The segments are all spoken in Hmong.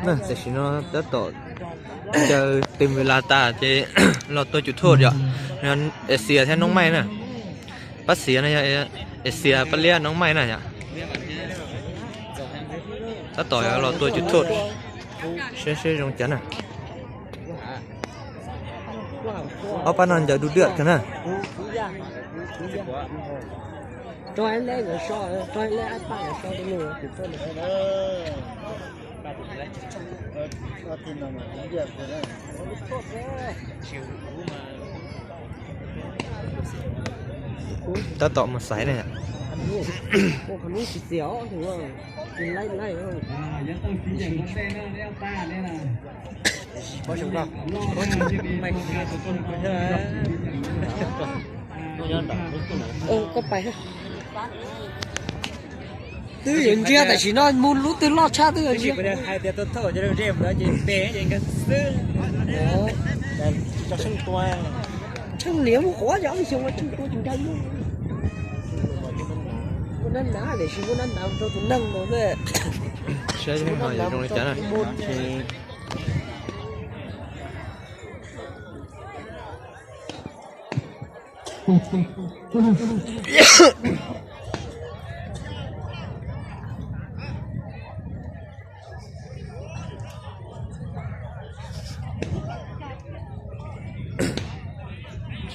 Tam sim no tab tom caw tes npis las tas ces los tua cov thuj yom, Asia thiab Noob Maij na. Pab Xiav no yog Asia, pab liab Noob Maij na yom. Tab tom los tua cov thuj, seb seb zoo cas na. Ob pab no ncaws du dwam kawg na. Tab tom mus xaiv ne. Koj pais, twb yuav ntsia tam sim no mus lub twg loj tshaj twb yuav ntsia. Hais tias tua thauj cov ze mus ces pe ces nkag xwb. Tsheej niam mus quav cov xyoo tsheej tua tsis nkag lub. Muaj nab nav tiam sis muaj nab nav rau tus neeg no. Saib zoo li cas na.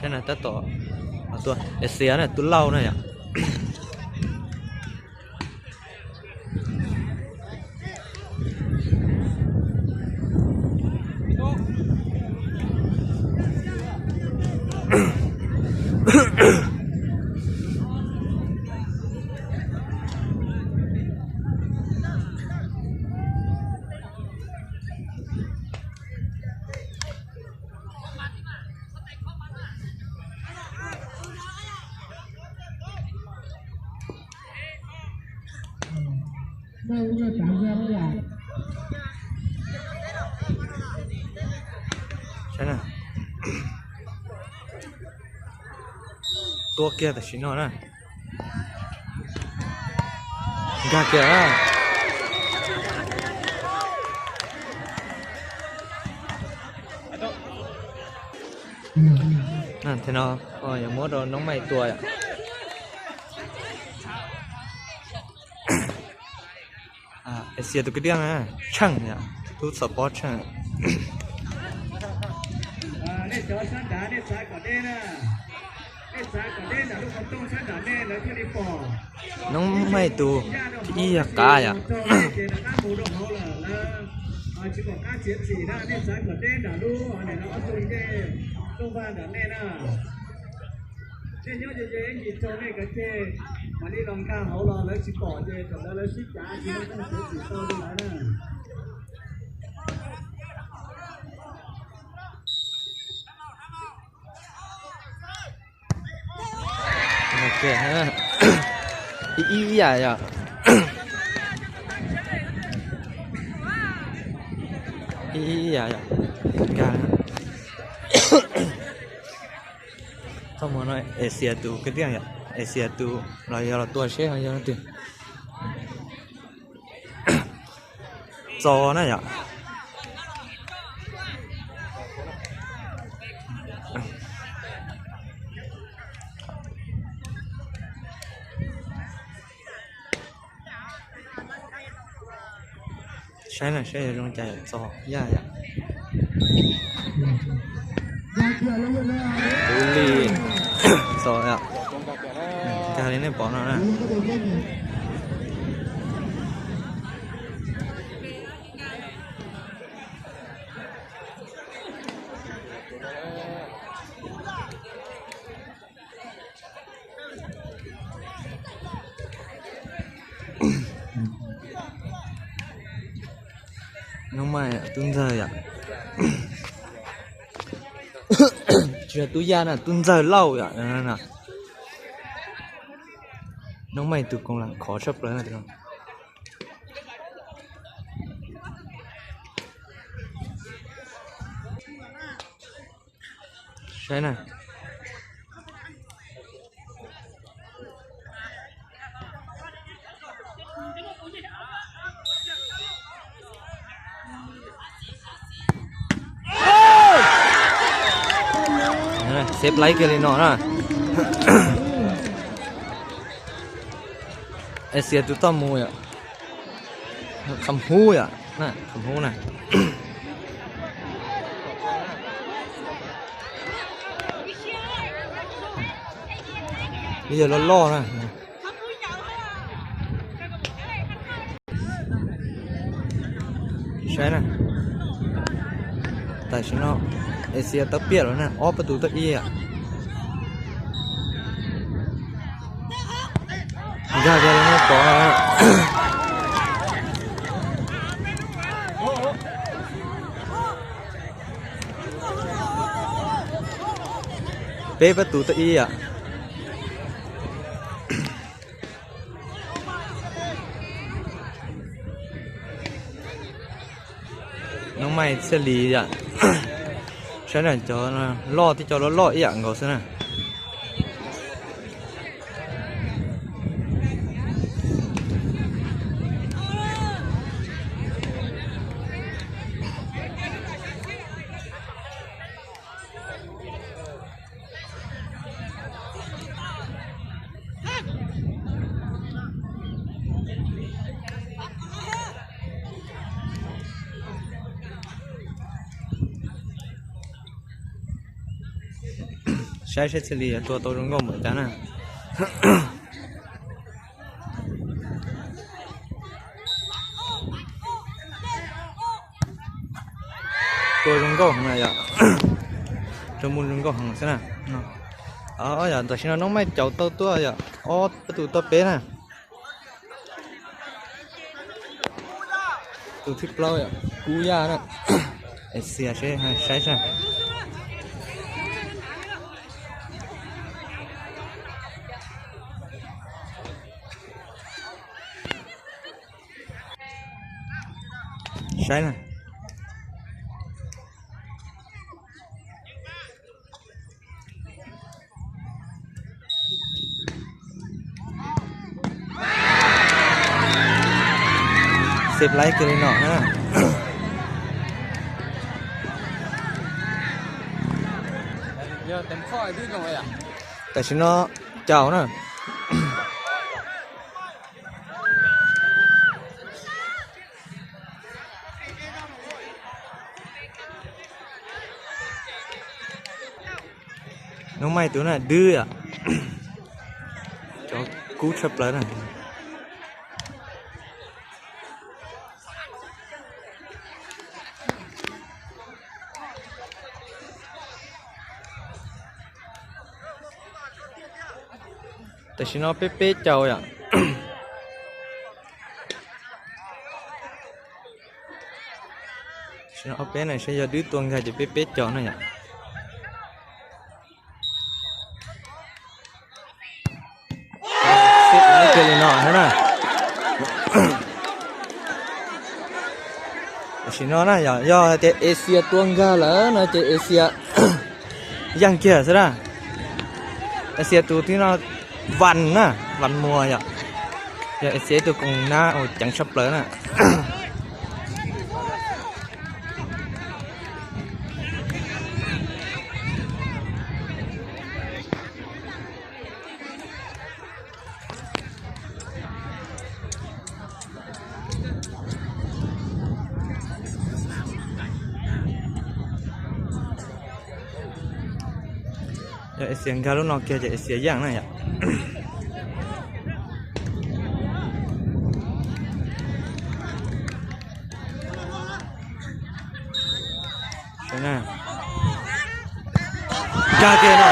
Saib na, tab tom tua Asia na, tus Lauj na yom. Saib na, tua kiag tam sim no na. Nkag kiag. Thaum no yuav muab rau Noob Maij tua yom. Asia tus kwv tij Tsheej yom, tub txhom pob Tsheej. Noob Maij tus thib ib yog Qav yom. Nej nyob ze ze ib ncig tsaug nej kav tsij mam li los nkag hauv los lawv tsis pom ces thaum ntawd lawv sib cav tsis tau tsis tau li lawv na. Ib ib yam yom. Ib ib yam yom. Nkag. Txoj mus no Asia tus kwv tij yom, Asia tus los yog los tua seb ho yog leej twg. Txo na yom. Saib na, saib yog zoo cas yom, txo yaj yom. Tus li txo yom. Nkag li nej pom no na. Noob Maij tub ntxawg yom. Tsis yog tub yaj na, tub ntxawg lauj yom. Noob Maij tus koos lam khov tshaj plaws na. Saib na. Xev laib kiag li no na. Asia tus toj mus yom. Kham hub yom, kham hub na. Li yog loj loj na. Saib na, tam sim no Asia tau piam lawm na, ob pab tus tau ib yam. Nkag kiag li no pom. Peb pab tus tau ib yam. Noob Maij thiaj li yom. Saib na, cov loj thiab cov loj loj ib yam nkaus xwb na. Saib seb thiaj li tua tau zoo nkauj npaum cas na. Tua zoo nkauj heev na yom. Tua mus zoo nkauj heev xwb na. Yog tam sim no Noob Maij caum tau tuaj yom, ob pab tus tau peb na. Tus thib plaub yom, Kub Yaj na. Asia seb saib saib. Saib na. Xev laib kiag li no na. Tam sim no caum na. Noob Maij tus na dwb yom. Cov kub tshaj plaws na. Tam sim no peb peb caug yom. Tam sim no ob peb na, saib yog dwb tua nkag ces peb peb caug na yom. Xev laib kiag li no na. Tam sim no na yom, yog hais tias Asia tua nkag lawm no ces Asia yeej kiag xwb na. Asia tus thib no, Vas na, Vas Muas yom. Yog Asia ib tug koom nab uas ceev tshaj plaws na. Yog Asia nkag lub no kiag ces Asia yeej na yom. Nkag kiag no